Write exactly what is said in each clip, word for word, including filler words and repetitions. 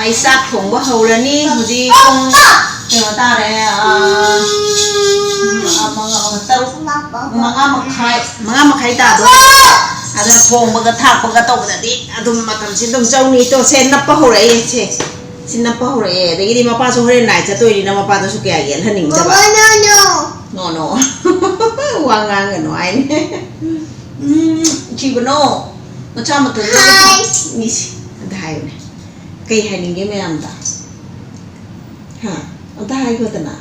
ꯑꯩ ꯆꯥꯛ ꯊꯣꯡꯕ ꯍꯧꯔꯅꯤ꯫ ꯍꯧꯖꯤꯛ ꯄꯨꯡ ꯀꯩꯅꯣ ꯇꯥꯔꯦ, ꯑꯥ, ꯎꯝ, ꯑꯥ, ꯃꯉꯥ, ꯇꯔꯨꯛ, ꯃꯉꯥ ꯃꯈꯥꯏ, ꯃꯉꯥ ꯃꯈꯥꯏ ꯇꯥꯗꯣꯔꯦ꯫ ꯑꯗ ꯊꯣꯡꯕꯒ ꯊꯥꯛꯄꯒ ꯇꯧꯕꯗꯗꯤ ꯑꯗꯨꯝ ꯃꯇꯝꯁꯤ ꯑꯗꯨꯝ ꯆꯪꯅꯤ꯫ ꯇꯣ, ꯁꯦ ꯅꯞꯄ ꯍꯧꯔꯛꯑꯦ꯫ ꯁꯦ ꯁꯤ ꯅꯞꯄ ꯍꯧꯔꯛꯑꯦ꯫ ꯑꯗꯒꯤꯗꯤ ꯃꯄꯥꯁꯨ ꯍꯣꯔꯦꯟ ꯅꯥꯏꯠ ꯆꯠꯇꯣꯏꯅꯤꯅ ꯃꯄꯥꯗꯨꯁꯨ ꯀꯌꯥ ꯌꯦꯠꯍꯟꯅꯤꯡꯗꯕ꯫ ꯅꯣ, ꯅꯣ꯫ ꯋꯥ ꯉꯥꯡꯒꯅꯨ ꯍꯥꯏꯅꯦ꯫ ꯎꯝ, ꯁꯤꯕꯅꯣ ꯃꯆꯥ ꯃꯇꯨ ꯂꯣꯏꯅ ꯍꯥꯏ꯫ ꯃꯤꯁꯤ ꯑꯝꯇ ꯍꯥꯏꯌꯨꯅꯦ꯫ ꯀꯩ ꯍꯥꯏꯅꯤꯡꯒꯦ ꯃꯌꯥꯝꯗ? ꯍꯥ? ꯑꯝꯇ ꯍꯥꯏꯈꯣꯗꯅ꯫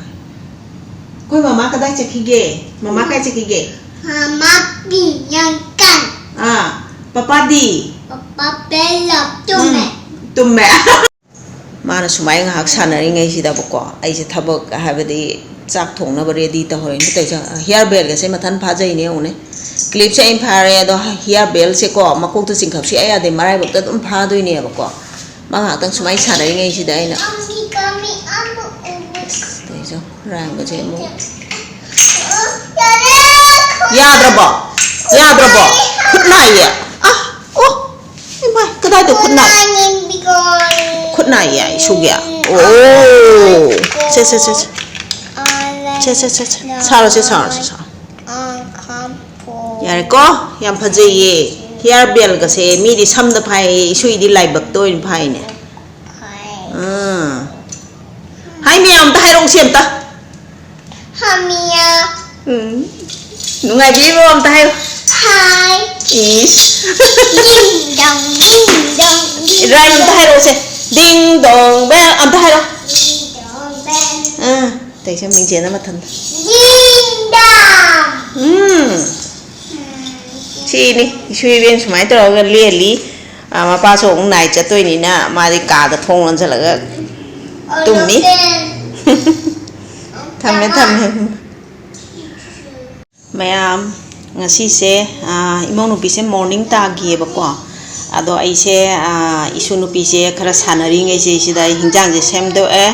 ꯑꯩꯈꯣꯏ ꯃꯃꯥ ꯀꯗꯥꯏ ꯆꯠꯈꯤꯒꯦ? ꯃꯃꯥ ꯀꯥꯏ ꯆꯠꯈꯤꯒꯦ? ꯃꯃꯥ ꯄꯤꯌꯥꯡꯀꯟ꯫ ꯑꯥ, ꯄꯄꯥꯗꯤ? ꯄꯄꯥ ꯄꯦꯂꯞ ꯇꯨꯝꯃꯦ꯫ ꯎꯝ, ꯇꯨꯝꯃꯦ꯫ ꯃꯥꯅ ꯁꯨꯃꯥꯏꯅ ꯉꯥꯏꯍꯥꯛ ꯁꯥꯟꯅꯔꯤꯉꯩꯁꯤꯗꯕꯀꯣ, ꯑꯩꯁꯦ ꯊꯕꯛ, ꯍꯥꯏꯕꯗꯤ ꯆꯥꯛ ꯊꯣꯡꯅꯕ ꯔꯦꯗꯤ ꯇꯧꯍꯧꯔꯦꯅꯦ ꯇꯧꯔꯤꯁꯦ꯫ ꯍꯤꯌꯥꯔ ꯕꯦꯜꯒꯁꯦ ꯃꯊꯟ ꯐꯥꯖꯩꯅꯦ ꯌꯦꯡꯉꯨꯅꯦ꯫ ꯀ꯭ꯂꯤꯞꯁꯦ ꯑꯩꯅ ꯐꯥꯔꯦ, ꯑꯗꯣ ꯍꯤꯌꯥꯔ ꯕꯦꯜꯁꯦꯀꯣ ꯃꯀꯣꯛꯇ ꯆꯤꯡꯈꯠ ꯁꯨꯡꯌꯥ ꯌꯥꯗꯦ, ꯃꯔꯥꯏꯕꯛꯇ ꯑꯗꯨꯝ ꯐꯥꯗꯣꯏꯅꯦꯕꯀꯣ꯫ ꯃꯥ ꯉꯥꯏꯍꯥꯛꯇꯪ ꯁꯨꯃꯥꯏꯅ ꯁꯥꯟꯅꯔꯤꯉꯩꯁꯤꯗ ꯑꯩꯅ ꯇꯧꯔꯤꯁꯦ, ꯔꯥꯏꯝꯒꯁꯦ ꯑꯃꯨꯛ ꯌꯥꯗ꯭ꯔꯕꯣ? ꯌꯥꯗ꯭ꯔꯕꯣ? ꯈꯨꯠ ꯅꯥꯏꯌꯦ꯫ ꯑ, ꯑꯣ, ꯏꯃꯥꯏ, ꯀꯗꯥꯏꯗ ꯈꯨꯠ ꯅꯥꯏ? ꯈꯨꯠ ꯅꯥꯏꯌꯦ ꯑꯩ ꯁꯨꯒꯦ꯫ ꯑꯣ, ꯁꯦ, ꯁꯦ, ꯁꯦ, ꯁꯦ꯫ ꯁꯦ, ꯁꯦ, ꯁꯦ, ꯁꯦ꯫ ꯁꯥꯔꯣ, ꯁꯦ, ꯁꯥꯔꯣ, ꯁꯦ, ꯁꯥꯔꯣ꯫ ꯌꯥꯔꯦꯀꯣ? ꯌꯥꯝ ꯐꯖꯩꯌꯦ꯫ ꯍꯤꯌꯥꯔ ꯕꯦꯜꯒꯁꯦ ꯃꯤꯗꯤ ꯁꯝꯗ ꯐꯥꯏ, ꯏꯁꯨꯏꯗꯤ ꯂꯥꯏꯕꯛꯇ ꯑꯣꯏꯅ ꯐꯥꯏꯅꯦ꯫ ꯑꯥ꯫ ꯍꯥꯏ ꯃꯌꯥꯝ ꯑꯝꯇ ꯍꯥꯏꯔꯛꯎꯁꯦ ꯑꯝꯇ꯫ ꯍꯥꯃꯤꯌꯥ꯫ ꯎꯝ꯫ ꯅꯨꯡꯉꯥꯏꯕꯤꯔꯤꯕꯣ ꯑꯝꯇ ꯍꯥꯏꯌꯨ꯫ ꯍꯥꯏ꯫ ꯏꯁ꯫ ꯗꯤꯡ ꯗꯣꯡ, ꯗꯤꯡ ꯗꯣꯡ, ꯗꯤꯡ ꯔꯥꯏꯝ ꯑꯝꯇ ꯗꯣꯡ꯫ ꯍꯥꯏꯔꯛꯎꯁꯦ꯫ ꯗꯤꯡ ꯗꯣꯡ ꯕꯦꯜ ꯑꯝꯇ ꯍꯥꯏꯔꯛꯑꯣ꯫ ꯗꯤꯡ ꯗꯣꯡ ꯕꯦꯜ꯫ ꯑꯥ, ꯇꯩꯁꯦ ꯃꯤꯡꯁꯦꯟꯅ ꯃꯊꯟꯇ꯫ ꯗꯤꯡ ꯗꯣꯡ꯫ ꯎꯝ꯫ ꯎꯝ꯫ ꯁꯤꯅꯤ, ꯏꯁꯨ ꯏꯕꯦꯟ ꯁꯨꯃꯥꯏꯅ ꯇꯧꯔꯒ ꯂꯦꯜꯂꯤ꯫ ꯑꯥ, ꯃꯄꯥꯁꯨ ꯑꯃꯨꯛ ꯅꯥꯏꯠ ꯆꯠꯇꯣꯏꯅꯤꯅ ꯃꯥꯗꯤ ꯀꯥꯗ ꯊꯣꯡ ꯂꯣꯟꯁꯤꯜꯂꯒ ꯇꯨꯝꯃꯤ꯫ ꯊꯝꯃꯦ, ꯊꯝꯃꯦ꯫ ꯃꯌꯥꯝ, ꯉꯁꯤꯁꯦ, ꯑꯥ, ꯏꯃꯧ ꯅꯨꯄꯤꯁꯦ ꯃꯣꯔꯅꯤꯡ ꯇꯥꯈꯤꯑꯕꯀꯣ꯫ ꯑꯗꯣ ꯑꯩꯁꯦ, ꯑꯥ, ꯏꯁꯨ ꯅꯨꯄꯤꯁꯦ ꯈꯔ ꯁꯥꯟꯅꯔꯤꯉꯩꯁꯦ ꯁꯤꯗ ꯑꯩ ꯍꯤꯟꯖꯥꯡꯁꯦ ꯁꯦꯝꯗꯣꯛꯑꯦ꯫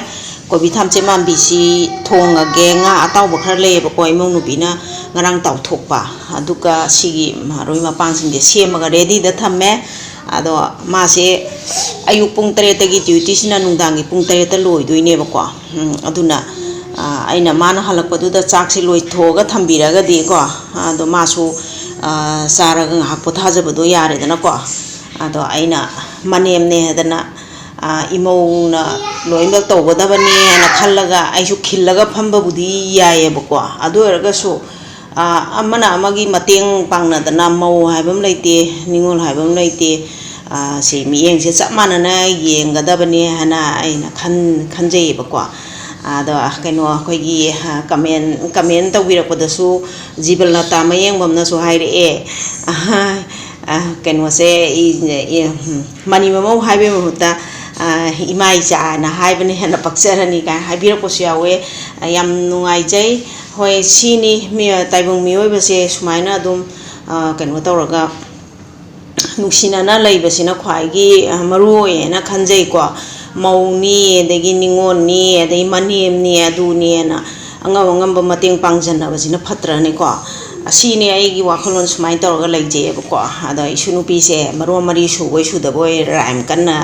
ꯀꯣꯕꯤ ꯊꯝꯆꯦꯠ ꯃꯥꯟꯕꯤꯁꯤ ꯊꯣꯡꯉꯒꯦ, ꯉꯥ ꯑꯇꯥꯎꯕ ꯈꯔ ꯂꯩꯌꯦꯕꯀꯣ, ꯏꯃꯧ ꯅꯨꯄꯤꯅ ꯉꯔꯥꯡ ꯇꯥꯎꯊꯣꯛꯄ꯫ ꯑꯗꯨꯒ ꯁꯤꯒꯤ ꯃꯔꯣꯏ ꯃꯄꯥꯡꯁꯤꯡꯁꯦ ꯁꯦꯝꯃꯒ ꯔꯦꯗꯤꯗ ꯊꯝꯃꯦ꯫ ꯑꯗꯣ ꯃꯥꯁꯦ ꯑꯌꯨꯛ ꯄꯨꯡ ꯇꯔꯦꯠꯇꯒꯤ duty ꯁꯤꯅ ꯅꯨꯡꯗꯥꯡꯒꯤ ꯄꯨꯡ ꯇꯔꯦꯠꯇ ꯂꯣꯏꯗꯣꯏꯅꯦꯕꯀꯣ꯫ ꯎꯝ, ꯑꯗꯨꯅ, ꯑ, ꯑꯩꯅ ꯃꯥꯅ ꯍꯜꯂꯛꯄꯗꯨꯗ ꯆꯥꯛꯁꯦ ꯂꯣꯏꯊꯣꯛꯑꯒ ꯊꯝꯕꯤꯔꯒꯗꯤꯀꯣ, ꯑꯗꯣ ꯃꯥꯁꯨ, ꯑ, ꯆꯥꯔꯒ ꯉꯥꯏꯍꯥꯛ ꯄꯣꯊꯥꯖꯕꯗꯣ ꯌꯥꯔꯦꯗꯅꯀꯣ꯫ ꯑꯗꯣ ꯑꯩꯅ ꯃꯅꯦꯝꯅꯦ ꯍꯥꯏꯗꯅ, ꯑ, ꯏꯃꯧꯅ ꯂꯣꯏꯅꯃꯛ ꯇꯧꯒꯗꯕꯅꯦꯅ ꯈꯜꯂꯒ ꯑꯩꯁꯨ ꯈꯤꯜꯂꯒ ꯐꯝꯕꯕꯨꯗꯤ ꯌꯥꯏꯌꯦꯕꯀꯣ꯫ ꯑꯗꯨ ꯑꯣꯏꯔꯒꯁꯨ, ꯑ, ꯑꯃꯅ ꯑꯃꯒꯤ ꯃꯇꯦꯡ ꯄꯥꯡꯅꯗꯅ, ꯃꯧ ꯍꯥꯏꯕ ꯑꯃ ꯂꯩꯇꯦ, ꯅꯤꯉꯣꯜ ꯍꯥꯏꯕ ꯑꯃ ꯂꯩꯇꯦ, ꯑ, ꯁꯤ ꯃꯤꯠꯌꯦꯡꯁꯦ ꯆꯞ ꯃꯥꯟꯅꯅ ꯌꯦꯡꯒꯗꯕꯅꯦ ꯍꯥꯏꯅ ꯑꯩꯅ ꯈꯟ-, ꯈꯟꯖꯩꯌꯦꯕꯀꯣ꯫ ꯑꯗꯣ ꯀꯩꯅꯣ, ꯑꯩꯈꯣꯏꯒꯤ, ꯑ, comment, comment ꯇꯧꯕꯤꯔꯛꯄꯗꯁꯨ ꯖꯤꯕꯟ ꯂꯇꯥ ꯃꯌꯦꯡꯕꯝꯅꯁꯨ ꯍꯥꯏꯔꯛꯑꯦ, ꯑ, ꯀꯩꯅꯣꯁꯦ, ꯏ-, ꯏ-, ꯎꯝ, ꯃꯅꯤ ꯃꯃꯧ ꯍꯥꯏꯕꯒꯤ ꯃꯍꯨꯠꯇ, ꯑ, ꯏꯃꯥ ꯏꯆꯥꯅ ꯍꯥꯏꯕꯅ ꯍꯦꯟꯅ ꯄꯛꯆꯔꯅꯤ ꯀꯥꯏꯅ ꯍꯥꯏꯕꯤꯔꯛꯄꯁꯨ ꯌꯥꯎꯋꯦ꯫ ꯑ, ꯌꯥꯝ ꯅꯨꯡꯉꯥꯏꯖꯩ꯫ ꯍꯣꯏ, ꯁꯤꯅꯤ ꯃꯤ-, ꯇꯥꯏꯕꯪ ꯃꯤꯑꯣꯏꯕꯁꯦ ꯁꯨꯃꯥꯏꯅ ꯑꯗꯨꯝ, ꯑ, ꯀꯩꯅꯣ ꯇꯧꯔꯒ ꯅꯨꯡꯁꯤꯅꯅ ꯂꯩꯕꯁꯤꯅ ꯈ꯭ꯋꯥꯏꯒꯤ, ꯑ, ꯃꯔꯨ ꯑꯣꯏꯌꯦꯅ ꯈꯟꯖꯩꯀꯣ꯫ ꯃꯧꯅꯤ, ꯑꯗꯒꯤ ꯅꯤꯉꯣꯜꯅꯤ, ꯑꯗꯒꯤ ꯃꯅꯦꯝꯅꯤ, ꯑꯗꯨꯅꯦꯅ ꯑꯉꯝ ꯑꯉꯝꯕ ꯃꯇꯦꯡ ꯄꯥꯡꯁꯤꯟꯅꯕꯁꯤꯅ ꯐꯠꯇ꯭ꯔꯅꯦꯀꯣ? ꯑꯁꯤꯅꯦ ꯑꯩꯒꯤ ꯋꯥꯈꯜꯂꯣꯟ, ꯁꯨꯃꯥꯏꯅ ꯇꯧꯔꯒ ꯂꯩꯖꯩꯑꯕꯀꯣ꯫ ꯑꯗꯣ ꯏꯁꯨ ꯅꯨꯄꯤꯁꯦ ꯃꯔꯣꯟ ꯃꯔꯤ ꯁꯨꯕꯣꯏ ꯁꯨꯗꯕꯣꯏ rhyme ꯀꯟꯅ,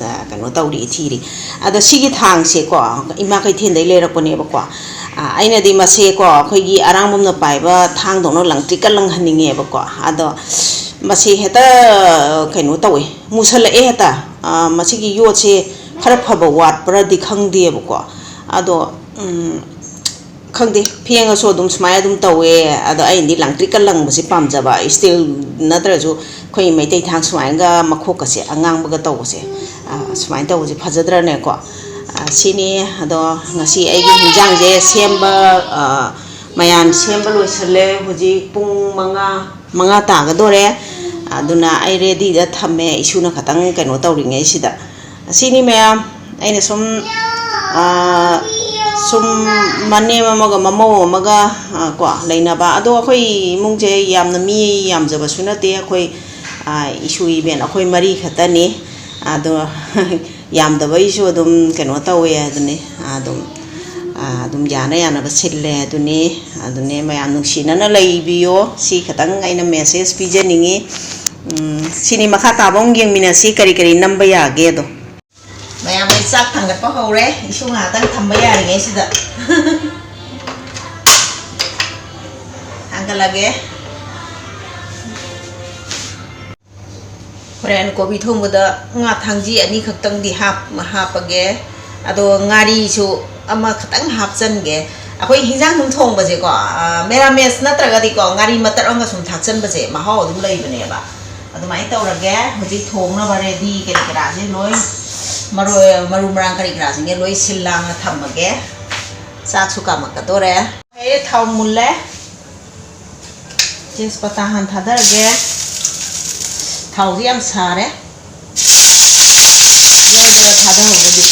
ꯑ, ꯀꯩꯅꯣ ꯇꯧꯔꯤ, ꯊꯤꯔꯤ꯫ ꯑꯗꯣ ꯁꯤꯒꯤ ꯊꯥꯡꯁꯦꯀꯣ, ꯏꯃꯥ ꯀꯩꯊꯦꯜꯗꯩ ꯂꯩꯔꯛꯄꯅꯦꯕꯀꯣ꯫ ꯑ, ꯑꯩꯅꯗꯤ ꯃꯁꯦꯀꯣ, ꯑꯩꯈꯣꯏꯒꯤ ꯑꯔꯥꯡꯕꯝꯅ ꯄꯥꯏꯕ ꯊꯥꯡꯗꯧꯅ ꯂꯪꯇ꯭ꯔꯤꯛꯀ ꯂꯪꯍꯟꯅꯤꯡꯉꯦꯕꯀꯣ꯫ ꯑꯗꯣ ꯃꯁꯤ ꯍꯦꯛꯇ, ꯀꯩꯅꯣ ꯇꯧꯋꯦ, ꯃꯨꯁꯜꯂꯛꯑꯦ ꯍꯦꯛꯇ꯫ ꯑ, ꯃꯁꯤꯒꯤ ꯌꯣꯠꯁꯦ ꯈꯔ ꯐꯕ ꯋꯥꯠꯄ꯭ꯔꯗꯤ ꯈꯪꯗꯦꯕꯀꯣ꯫ ꯑꯗꯣ, ꯎꯝ, ꯈꯪꯗꯦ, ꯐꯦꯡꯉꯁꯨ ꯑꯗꯨꯝ ꯁꯨꯃꯥꯏꯅ ꯑꯗꯨꯝ ꯇꯧꯋꯦ꯫ ꯑꯗꯣ ꯑꯩꯅꯗꯤ ꯂꯪꯇ꯭ꯔꯤꯛꯀ ꯂꯪꯕꯁꯦ ꯄꯥꯝꯖꯕ, steel ꯅꯠꯇ꯭ꯔꯁꯨ ꯑꯩꯈꯣꯏ ꯃꯩꯇꯩ ꯊꯥꯡ ꯁꯨꯃꯥꯏꯅꯒ ꯃꯈꯣꯛꯀꯁꯦ ꯑꯉꯥꯡꯕꯒ ꯇꯧꯕꯁꯦ, ꯑ, ꯁꯨꯃꯥꯏꯅ ꯇꯧꯕꯁꯦ ꯐꯖꯗ꯭ꯔꯅꯦꯀꯣ? ꯑ, ꯁꯤꯅꯤ꯫ ꯑꯗꯣ ꯉꯁꯤ ꯑꯩꯒꯤ ꯍꯤꯟꯖꯥꯡꯁꯦ ꯁꯦꯝꯕ, ꯑ, ꯃꯌꯥꯝ ꯁꯦꯝꯕ ꯂꯣꯏꯁꯜꯂꯦ꯫ ꯍꯧꯖꯤꯛ ꯄꯨꯡ ꯃꯉꯥ, ꯃꯉꯥ ꯇꯥꯒꯗꯣꯔꯦ꯫ ꯑꯗꯨꯅ ꯑꯩ ready ꯗ ꯊꯝꯃꯦ, ꯏꯁꯨꯅ ꯈꯇꯪ ꯀꯩꯅꯣ ꯇꯧꯔꯤꯉꯩꯁꯤꯗ꯫ ꯑꯁꯤꯅꯤ ꯃꯌꯥꯝ, ꯑꯩꯅ ꯁꯨꯝ, ꯑ, ꯁꯨꯝ ꯃꯅꯦꯝ ꯑꯃꯒ ꯃꯃꯧ ꯑꯃꯒ, ꯑ, ꯀꯣ, ꯂꯩꯅꯕ꯫ ꯑꯗꯣ ꯑꯩꯈꯣꯏ ꯏꯃꯨꯡꯁꯦ ꯌꯥꯝꯅ ꯃꯤ ꯌꯥꯝꯖꯕꯁꯨ ꯅꯠꯇꯦ꯫ ꯑꯩꯈꯣꯏ, ꯑ, ꯏꯁꯨ ꯏꯕꯦꯟ ꯑꯩꯈꯣꯏ ꯃꯔꯤ ꯈꯛꯇꯅꯤ꯫ ꯑꯗꯣ ꯌꯥꯝꯗꯕꯩꯁꯨ ꯑꯗꯨꯝ ꯀꯩꯅꯣ ꯇꯧꯋꯦ ꯑꯗꯨꯅꯤ, ꯑꯗꯨꯝ, ꯑꯗꯨꯝ ꯌꯥꯅ ꯌꯥꯅꯕ ꯁꯤꯜꯂꯦ ꯑꯗꯨꯅꯤ꯫ ꯑꯗꯨꯅꯦ, ꯃꯌꯥꯝ ꯅꯨꯡꯁꯤꯅꯅ ꯂꯩꯕꯤꯌꯣ, ꯁꯤ ꯈꯇꯪ ꯑꯩꯅ message ꯄꯤꯖꯅꯤꯡꯉꯤ꯫ ꯎꯝ, ꯁꯤꯅꯤ, ꯃꯈꯥ ꯇꯥꯕ ꯑꯃꯨꯛ ꯌꯦꯡꯃꯤꯟꯅꯁꯤ, ꯀꯔꯤ ꯀꯔꯤ ꯅꯝꯕ ꯌꯥꯒꯦꯗꯣ꯫ ꯃꯌꯥꯝ, ꯑꯩ ꯆꯥꯛ ꯊꯥꯡꯒꯠꯄ ꯍꯧꯔꯦ, ꯏꯁꯨ ꯉꯥꯏꯍꯥꯛꯇꯪ ꯊꯝꯕ ꯌꯥꯔꯤꯉꯩꯁꯤꯗ꯫ ꯊꯥꯡꯒꯠꯂꯒꯦ꯫ ꯍꯣꯔꯦꯟ ꯀꯣꯕꯤ ꯊꯣꯡꯕꯗ ꯉꯥ ꯊꯥꯡꯖꯤ ꯑꯅꯤꯈꯛꯇꯪꯗꯤ ꯍꯥꯞ-, ꯍꯥꯞꯄꯒꯦ꯫ ꯑꯗꯣ ꯉꯥꯔꯤꯁꯨ ꯑꯃꯈꯛꯇꯪ ꯍꯥꯞꯆꯟꯒꯦ꯫ ꯑꯩꯈꯣꯏ ꯍꯤꯟꯖꯥꯡ ꯁꯨꯝ ꯊꯣꯡꯕꯁꯦꯀꯣ, ꯑ, ꯃꯦꯔꯥꯃꯦꯁ ꯅꯠꯇ꯭ꯔꯒꯗꯤꯀꯣ, ꯉꯥꯔꯤ ꯃꯇꯠ ꯑꯃꯒ ꯁꯨꯝ ꯊꯥꯛꯆꯟꯕꯁꯦ ꯃꯍꯥꯎ ꯑꯗꯨꯝ ꯂꯩꯕꯅꯦꯕ꯫ ꯑꯗꯨꯃꯥꯏꯅ ꯇꯧꯔꯒꯦ꯫ ꯍꯧꯖꯤꯛ ꯊꯣꯡꯅꯕ ꯔꯦꯗꯤ ꯀꯔꯤ ꯀꯔꯥꯁꯦ ꯂꯣꯏ, ꯃꯔꯣꯏ, ꯃꯔꯨ ꯃꯔꯥꯡ ꯀꯔꯤ ꯀꯔꯥꯁꯤꯡꯁꯦ ꯂꯣꯏ ꯁꯤꯜ ꯂꯥꯡꯅ ꯊꯝꯃꯒꯦ꯫ ꯆꯥꯛꯁꯨ ꯀꯥꯝꯃꯛꯀꯗꯣꯔꯦ꯫ ꯑꯩ ꯊꯥꯎ ꯃꯨꯜꯂꯦ꯫ ꯇꯦꯖꯄꯇꯥ ꯍꯥꯟꯅ ꯊꯥꯗꯔꯒꯦ꯫ ꯊꯥꯎꯁꯦ ꯌꯥꯝ ꯁꯥꯔꯦ꯫ ꯖꯔ ꯖꯔ ꯊꯥꯗꯍꯧꯕꯗꯤ꯫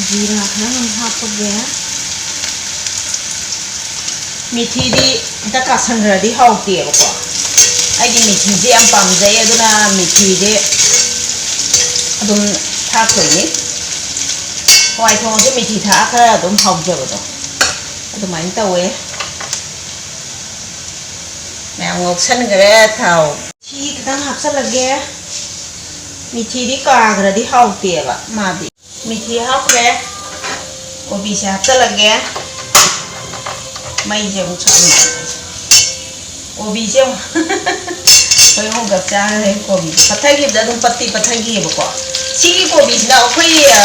ꯖꯤꯔꯥ ꯈꯔ ꯑꯗꯨꯝ ꯍꯥꯞꯄꯒꯦ꯫ ꯃꯤꯊꯤꯗꯤ ꯍꯦꯛꯇ ꯀꯥꯁꯟꯈ꯭ꯔꯗꯤ ꯍꯥꯎꯇꯦꯕꯀꯣ꯫ ꯑꯩꯗꯤ ꯃꯤꯊꯤꯁꯦ ꯌꯥꯝ ꯄꯥꯝꯖꯩ, ꯑꯗꯨꯅ ꯃꯤꯊꯤꯁꯦ ꯑꯗꯨꯝ ꯊꯥꯛꯇꯣꯏꯅꯤ꯫ ꯍꯋꯥꯏ ꯊꯣꯡꯉꯁꯨ ꯃꯤꯊꯤ ꯊꯥꯛꯑ ꯈꯔ ꯑꯗꯨꯝ ꯍꯥꯎꯖꯕꯗꯣ ꯑꯗꯨꯃꯥꯏꯅ ꯇꯧꯋꯦ꯫ ꯃꯌꯥꯝ ꯉꯧꯁꯟꯈ꯭ꯔꯦ ꯊꯥꯎ꯫ ꯃꯤꯊꯤ ꯈꯤꯇꯪ ꯍꯥꯞꯆꯜꯂꯒꯦ꯫ ꯃꯤꯊꯤꯗꯤ ꯀꯥꯈ꯭ꯔꯗꯤ ꯍꯥꯎꯇꯦꯕ ꯃꯥꯗꯤ꯫ ꯃꯤꯊꯤ ꯍꯥꯞꯈ꯭ꯔꯦ꯫ ꯀꯣꯕꯤꯁꯦ ꯍꯥꯞꯆꯜꯂꯒꯦ꯫ ꯃꯩꯁꯦ ꯑꯃꯨꯛ ꯁꯥꯍꯟꯕ꯫ ꯀꯣꯕꯤꯁꯦ ꯑꯃꯨꯛ ꯑꯩꯈꯣꯏ ꯑꯍꯨꯝꯈꯛ ꯆꯥꯔꯦ꯫ ꯀꯣꯕꯤꯁꯦ ꯄꯠꯊꯈꯤꯕꯗ ꯑꯗꯨꯝ ꯄꯠꯇꯤ ꯄꯠꯊꯈꯤꯑꯕꯀꯣ꯫ ꯁꯤꯒꯤ ꯀꯣꯕꯤꯁꯤꯅ ꯑꯩꯈꯣꯏ, ꯑ,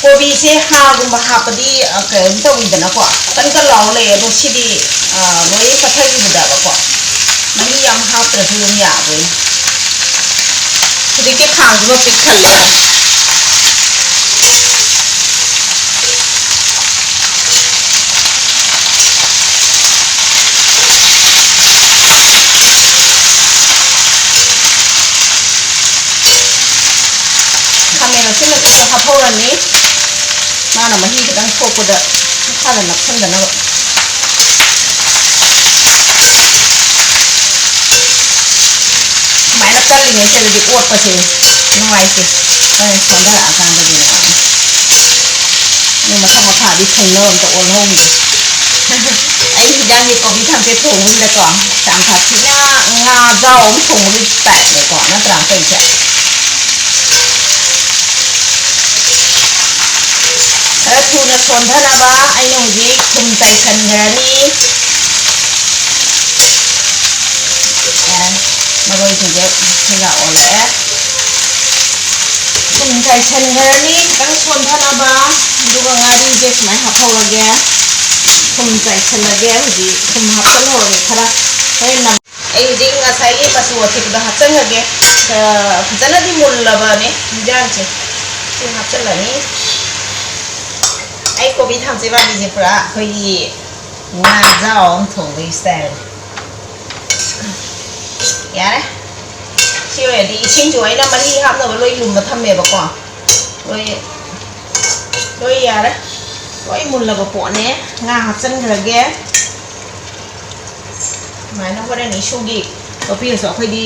ꯀꯣꯕꯤꯁꯦ ꯍꯥꯔꯒꯨꯝꯕ ꯍꯥꯞꯄꯗꯤ, ꯑ, ꯀꯩꯅꯣ ꯇꯧꯋꯤꯗꯅꯀꯣ, ꯀꯟ ꯀꯟ ꯂꯥꯎꯔ ꯂꯩ꯫ ꯑꯗꯣ ꯁꯤꯗꯤ, ꯑ, ꯂꯣꯏ ꯄꯠꯊꯈꯤꯕꯗꯕꯀꯣ, ꯃꯍꯤ ꯌꯥꯝ ꯍꯥꯞꯇ꯭ꯔꯁꯨ ꯑꯗꯨꯝ ꯌꯥꯗꯣꯏꯅꯤ꯫ ꯍꯧꯖꯤꯛꯇꯤ ꯈꯥꯡꯁꯤꯃ ꯄꯤꯛ ꯊꯜꯂꯦ꯫ ꯈꯥꯃꯦꯟ ꯑꯁꯤꯟꯕꯁꯤꯁꯨ ꯍꯥꯞꯍꯧꯔꯅꯤ꯫ ꯃꯥꯅ ꯃꯍꯤ ꯈꯤꯇꯪ ꯊꯣꯛꯄꯗ ꯃꯈꯥꯗ ꯅꯞꯁꯟꯗꯅꯕ꯫ ꯀꯜꯂꯤꯉꯩꯁꯤꯗꯗꯤ ꯑꯣꯠꯄꯁꯦ ꯅꯨꯡꯉꯥꯏꯇꯦ꯫ ꯍꯣꯔꯦꯟ ꯁꯣꯟꯊꯔꯛꯑꯀꯥꯟꯗꯗꯤ ꯅꯨꯡꯉꯥꯏ꯫ ꯑꯗꯨ ꯃꯊꯛ ꯃꯈꯥꯗꯤ ꯊꯨꯡꯅꯕ ꯑꯝꯇ ꯑꯣꯜꯍꯧꯈꯤꯒꯦ꯫ ꯑꯩ ꯍꯤꯟꯖꯥꯡꯁꯦ ꯀꯣꯕꯤ ꯊꯝꯆꯦꯠ ꯊꯣꯡꯕꯁꯤꯗꯀꯣ ꯌꯥꯝ ꯁꯥꯊꯤꯅ ꯉꯥ ꯖꯥꯎ ꯑꯃ ꯊꯣꯡꯕꯒꯤ ꯇꯥꯏꯞꯅꯦꯀꯣ, ꯅꯠꯇ꯭ꯔꯥ ꯇꯧꯔꯤꯁꯦ? ꯈꯔ ꯊꯨꯅ ꯁꯣꯟꯊꯅꯕ ꯑꯩꯅ ꯍꯧꯖꯤꯛ ꯊꯨꯝ ꯆꯥꯏꯁꯤꯟꯈ꯭ꯔꯅꯤ꯫ ꯑꯦ, ꯃꯔꯣꯏꯁꯤꯡꯁꯦ ꯁꯤꯒ ꯑꯣꯜꯂꯛꯑꯦ꯫ ꯊꯨꯝ ꯆꯥꯏꯁꯤꯟꯈ꯭ꯔꯅꯤ ꯈꯤꯇꯪ ꯁꯣꯟꯊꯅꯕ, ꯑꯗꯨꯒ ꯉꯥꯔꯤꯁꯦ ꯁꯨꯃꯥꯏꯅ ꯍꯥꯞꯍꯧꯔꯒꯦ꯫ ꯊꯨꯝ ꯆꯥꯏꯁꯤꯜꯂꯒꯦ ꯍꯧꯖꯤꯛ꯫ ꯊꯨꯝ ꯍꯥꯞꯆꯤꯜꯍꯧꯔꯒꯦ ꯈꯔ꯫ ꯍꯣꯔꯦꯟ ꯅꯝ-, ꯑꯩ ꯍꯧꯖꯤꯛ ꯉꯁꯥꯏꯒꯤ ꯃꯆꯨ ꯑꯊꯤꯕꯗꯣ ꯍꯥꯞꯆꯤꯜꯂꯒꯦ꯫ ꯑ, ꯐꯖꯅꯗꯤ ꯃꯨꯜꯂꯕꯅꯦ ꯍꯤꯟꯖꯥꯡꯁꯦ꯫ ꯁꯤ ꯍꯥꯞꯆꯤꯜꯂꯅꯤ꯫ ꯑꯩ ꯀꯣꯕꯤ ꯊꯝꯆꯦꯠ ꯃꯥꯟꯕꯤꯁꯦ ꯄꯨꯔꯥ ꯑꯩꯈꯣꯏꯒꯤ ꯉꯥ ꯖꯥꯎ ꯑꯃ ꯊꯣꯡꯕꯒꯤ ꯁ꯭ꯇꯥꯏꯜꯅꯤ꯫ ꯌꯥꯔꯦ꯫ ꯁꯤ ꯑꯣꯏꯔꯗꯤ ꯏꯁꯤꯡꯁꯨ ꯑꯩꯅ ꯃꯍꯤ ꯍꯥꯞꯅꯕ ꯂꯣꯏ ꯂꯨꯝꯕ ꯊꯝꯃꯦꯕꯀꯣ꯫ ꯂꯣꯏ, ꯂꯣꯏ ꯌꯥꯔꯦ꯫ ꯂꯣꯏ ꯃꯨꯜꯂꯕ ꯄꯣꯠꯅꯦ꯫ ꯉꯥ ꯍꯥꯞꯆꯤꯟꯈ꯭ꯔꯒꯦ꯫ ꯁꯨꯃꯥꯏꯅ ꯍꯣꯔꯦꯟ ꯏꯁꯨꯒꯤ ꯇꯣꯠꯄꯤꯔꯁꯨ ꯑꯩꯈꯣꯏꯗꯤ,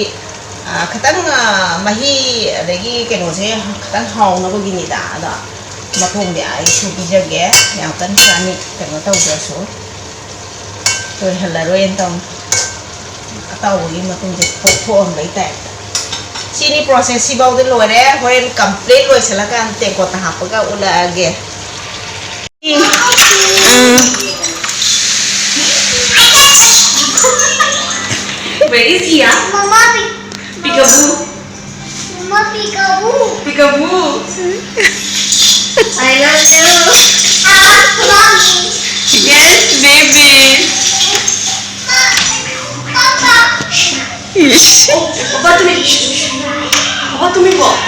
ꯑ, ꯈꯤꯇꯪ, ꯑ, ꯃꯍꯤ ꯑꯗꯒꯤ ꯀꯩꯅꯣꯁꯦ ꯈꯤꯇꯪ ꯍꯥꯎꯅꯕꯒꯤꯅꯤꯗ꯫ ꯑꯗꯣ ꯃꯈꯣꯡꯗꯤ ꯑꯩ ꯏꯁꯨ ꯄꯤꯖꯒꯦ꯫ ꯌꯥꯝ ꯀꯟꯅ ꯆꯥꯅꯤ ꯀꯩꯅꯣ ꯇꯧꯗ꯭ꯔꯁꯨ꯫ ꯇꯣꯏꯍꯜꯂꯔꯣꯏꯅ ꯇꯧꯅꯤ꯫ ꯑꯇꯥꯎꯕꯒꯤ ꯃꯇꯨꯝꯁꯦ ꯄꯣꯛꯊꯣꯛꯑꯝꯕꯩ ꯇꯥꯏꯞꯇ꯫ ꯁꯤꯅꯤ process ꯁꯤꯐꯥꯎꯗ ꯂꯣꯏꯔꯦ꯫ ꯍꯣꯔꯦꯟ complete ꯂꯣꯏꯁꯤꯜꯂꯀꯥꯟꯗ ꯇꯦꯡꯀꯣꯠꯇ ꯍꯥꯞꯄꯒ ꯎꯠꯂꯛꯑꯒꯦ꯫ ꯎꯝ꯫ Where is Iya? Mama, Pi-, Peekaboo. Mama, Peekaboo. Peekaboo. I love you. Ah, Mommy. Yes, baby. Papa. Ish. Oh, Papa to me. Papa to me, what?